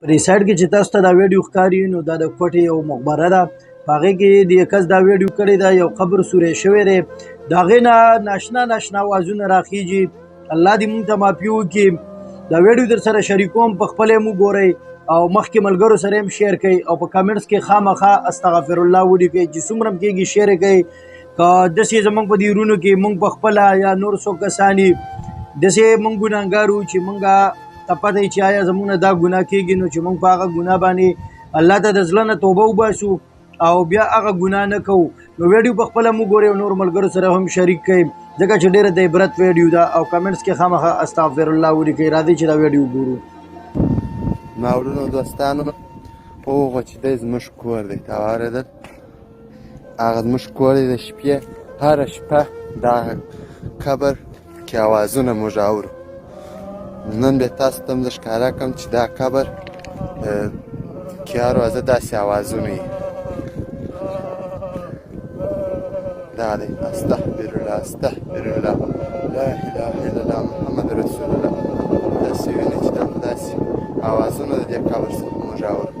په دې سایډ کې چې تاسو ته دا ویډیو ښکاري نو دا د کوټې یو مقبره ده. په هغې کې د کس دا ویډیو کړې ده، یو قبر سوری شوی دی، د هغې نه ناشنا ناشنا اوازونه راخیږي. الله دې مونږ ته معافي وکړي. دا ویډیو در سره شریکوم، په خپله یې وګورئ او مخکې ملګرو سره هم share کړئ او په comments کې خامخا استغفر الله ولیکئ، چې څومره هم کېږي share یې کړئ. که داسې زمونږ په دې ورونو کې مونږ په خپله یا نور څوک کسان یي داسې مونږ ګناهګار یو چې مونږ ته پته وي چې آیا زمونږ نه دا ګناه کېږي، نو چې مونږ په هغه ګناه باندې الله ته د زړه نه توبه وباسو او بیا هغه ګناه نه کوو. نو ویډیو په خپله مو ګورئ او نور ملګرو سره هم شریک کړئ، ځکه چې ډېره د عبرت ویډیو ده. او comments کې خامخا استغفر الله ولیکئ. راځئ چې دا ویډیو وګورو. زما وروڼو دوستانو، هغه چې دی زموږ کور دی، تا واورېدل؟ هغه زموږ کور دی. د شپې هره شپه دا قبر کې اوازونه موږ اورو. نن بیا تاسو ته هم زه ښکاره کړم چې دا قبر کې هر ورځ داسې اوازونه وي. دا دی استغفر الله استغفر الله لا اله الا الله محمد رسول الله. داسې وینئ چې دا داسې اوازونه د دې قبر څخه موږ اورو.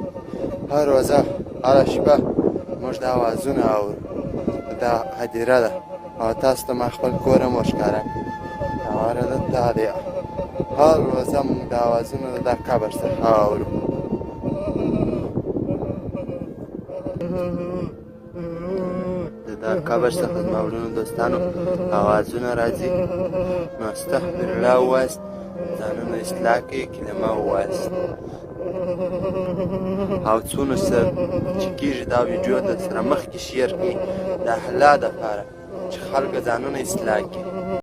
هر ورځ هره شپه موږ دا اوازونه اورو. دا هدیره ده او تاسو ته ما خپل کور هم ورښکاره کړ. دا دی هر ورځ موږ دا اوازونه د دا قبر څخه اورو. د دا قبر څخه زما وروڼو دوستانو اوازونه راځي. نو استغفر الله ووایاست، ځانونه اصلاح کړئ، کلمه ووایاست. او څونه سره چې کېږي دا ویډیو در سره مخکې share کړئ د الله دپاره چې خلک ځانونه اصلاح کړي.